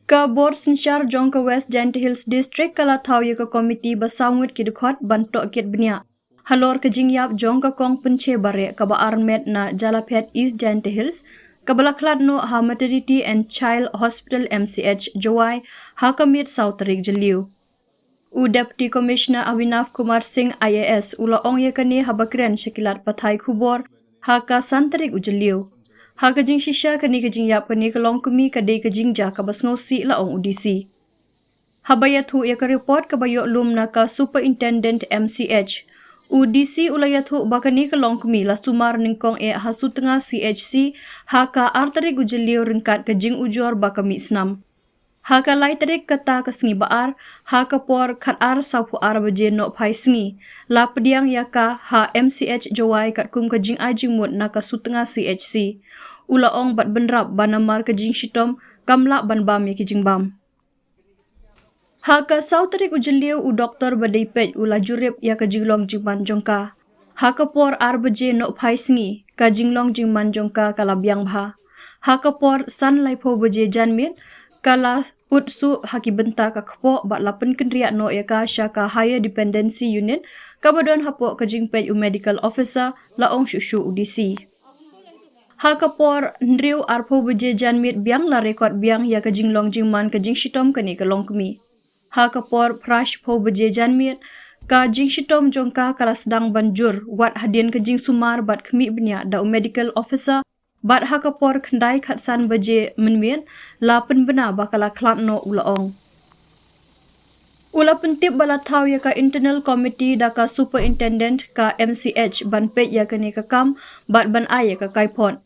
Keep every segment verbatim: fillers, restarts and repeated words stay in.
Ka bor synshar jong ka West Jaintia Hills District ka la thaw ïa ka komiti ba saw ngut ki dkhot ban tohkit bniah halor ka jingïap jong ka Kong Pynche Bareh, kaba armet na Jalaphet, East Jaintia Hills, kaba la khlad noh ha Maternity and Child Hospital, M C H, Jowai, ha ka miet saw tarik Jylliew. U Deputy Commissioner Avinav Kumar Singh, I A S, u la ong ïa kane haba kren sha ki lad pathai khubor ha ka san tarik u Jylliew. Ha ka jingshisha, kane ka jingïap kane ka longkmie ka dei ka jingjia kaba sngewsih, la ong u D C. Haba ïathuh ïa ka report kaba ïoh lum na ka Superintendent M C H, u D C u la ïathuh ba kane ka longkmie la sumar nyngkong eh ha Sutnga C H C ha ka ar tarik u Jylliew ryngkat ka jingujor ba ka mih snam. Ha ka lai tarik kata ka sngi ba ar, ha ka por khat ar sawphew ar baje nohphai sngi, la pdiang ïa ka ha M C H Jowai katkum ka jingai jingmut na ka Sutnga C H C, u la ong, bad bynrap ba namar ka jingshitom kam lah ban bam ïa ki jingbam. Ha ka saw tarik u Jylliew, u doktor ba dei peit u la jurip ïa ka jinglong jingman jong ka. Ha ka por ar baje nohphai sngi, ka jinglong jingman jong ka ka la biang bha. Ha ka por san laiphew baje janmiet, ka la ut suh ha ki bynta ka kpoh bad la pynkynriah noh ïa ka sha ka Higher Dependency Unit, kaba don hapoh ka jingpeit u medical officer, la ong shuh shuh u D C. Ha ka por hynriew arphew baje janmiet biang la record biang ïa ka jinglong jingman ka jingshitom kane ka longkmie. Ha ka por phra shiphew baje janmiet, ka jingshitom jong ka ka la sdang ban jur, wat hadien ka jingsumar bad khmih bniah da u medical officer, bad ha ka por khyndai khatsan baje mynmiet, la pynbna ba ka la khlad noh, u la ong. U la pyntip ba la thaw ïa ka internal committee da ka superintendent ka M C H ban peit ïa kane ka kam, bad ban ai ïa ka kaiphod.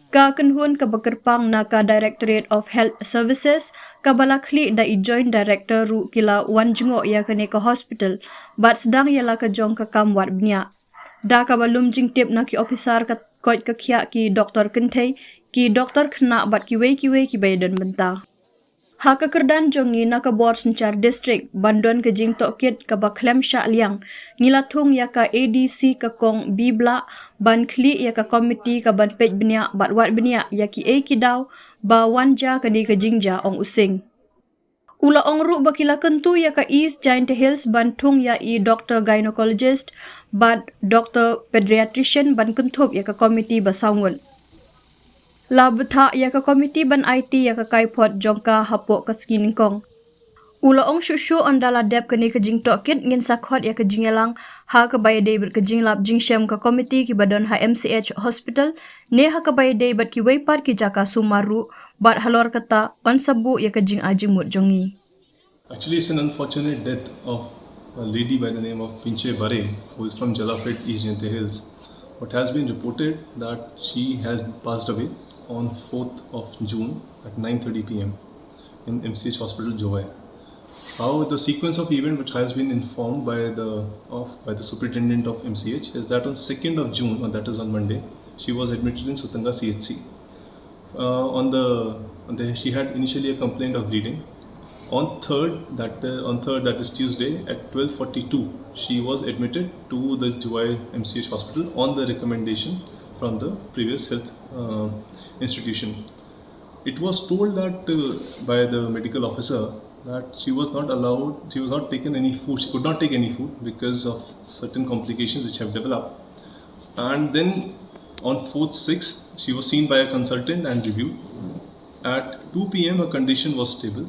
Ka kynhun kaba kyrpang na ka Directorate of Health Services, kaba la khlieh da i Joint Director ruh, ki la wan jngoh ïa kane ka hospital, bad sdang ïa la ka jong ka kam wad bniah. Da kaba lum jingtip na ki officer ka koit ka khiah, ki doktor kynthei, ki doktor khynnah bad kiwei kiwei kiba ïadon bynta. Ha ka kyrdan jong ngi na ka bor synshar district, ban don ka jingtohkit kaba khlem shah liang, ngi la thung ïa ka A D C ka Kong B. Blah ban khlieh ïa ka komiti kaban peit bniah bad wad bniah ïa kiei ki daw ba wan jia kane ka jingjia, ong u Singh. U la ong ruh ba ki la kyntu ïa ka East Jaintia Hills ban thung ïa i doktor gynecologist bad doktor pediatrician ban kynthup ïa ka komiti ba saw ngut. La bthah ïa ka komiti ban aiti ïa ka kaiphod jong ka hapoh ka sngi nyngkong. U la ong shuh shuh, ynda la dep kane ka jingtohkit, ngin sa khot ïa ka jingïalang ha kaba ïadei bad ka jinglap jingshem ka komiti kiba don ha M C H hospital, ne ha kaba ïadei bad kiwei pat ki jaka sumar ruh, bad halor kata yn sa buh ïa ka jingai jingmut jong ngi. Actually, it's an unfortunate death of a lady by the name of Pinche Bare, who is from Jalaphet, East Jaintia Hills. But has been reported that she has passed away on fourth of June at nine thirty p m in M C H Hospital, Jowai. How the sequence of event which has been informed by the, of, by the superintendent of M C H is that on second of June, or that is on Monday, she was admitted in Sutnga C H C. Uh, on the, on the, she had initially a complaint of bleeding. On third, that, uh, on third, that is Tuesday, at twelve forty-two, she was admitted to the Jowai M C H hospital on the recommendation from the previous health, uh, institution. It was told that, uh, by the medical officer that she was not allowed, she was not taken any food, she could not take any food because of certain complications which have developed. And then on fourth six, she was seen by a consultant and reviewed. At two p m, her condition was stable.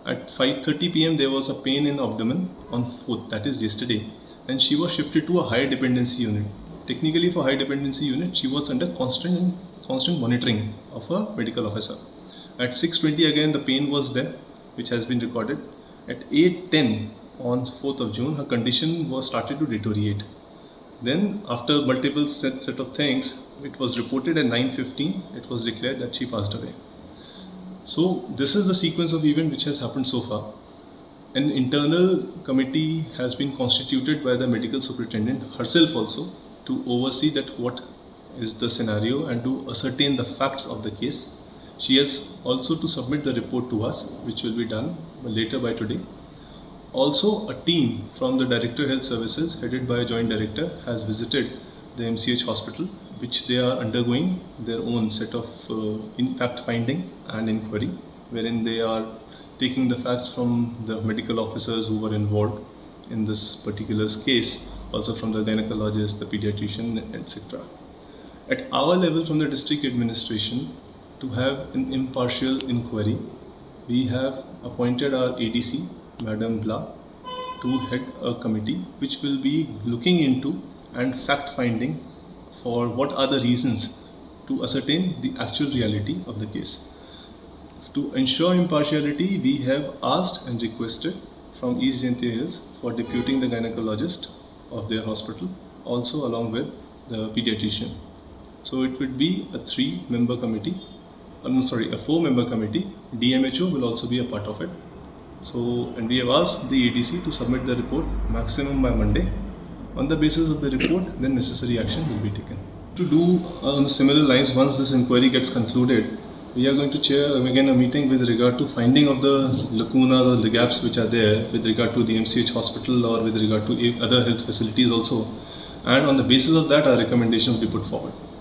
At five thirty p m, there was a pain in abdomen on fourth, that is yesterday, and she was shifted to a high dependency unit. Technically, for high dependency unit, she was under constant, constant monitoring of a medical officer. At six twenty, again, the pain was there, which has been recorded. At eight ten on fourth of June, her condition was started to deteriorate. Then, after multiple set, set of things, it was reported at nine fifteen, it was declared that she passed away. So, this is the sequence of event which has happened so far. An internal committee has been constituted by the medical superintendent herself also to oversee that what is the scenario and to ascertain the facts of the case. She has also to submit the report to us, which will be done later by today. Also, a team from the Director Health Services, headed by a joint director, has visited the M C H hospital, which they are undergoing their own set of, uh, in fact finding and inquiry. wherein they are taking the facts from the medical officers who were involved in this particular case, also from the gynecologist, the pediatrician, et cetera. At our level, from the district administration, to have an impartial inquiry, we have appointed our A D C, Madam Bla, to head a committee which will be looking into and fact finding for what are the reasons to ascertain the actual reality of the case. To ensure impartiality, we have asked and requested from East Jaintia Hills for deputing the gynecologist of their hospital, also along with the pediatrician. So it would be a three-member committee. I'm sorry, a four-member committee. D M H O will also be a part of it. So, and we have asked the A D C to submit the report maximum by Monday. On the basis of the report, then necessary action will be taken. To do, uh, on similar lines, once this inquiry gets concluded, we are going to chair again a meeting with regard to finding of the lacunas or the gaps which are there with regard to the M C H hospital or with regard to other health facilities also. And on the basis of that, our recommendation will be put forward.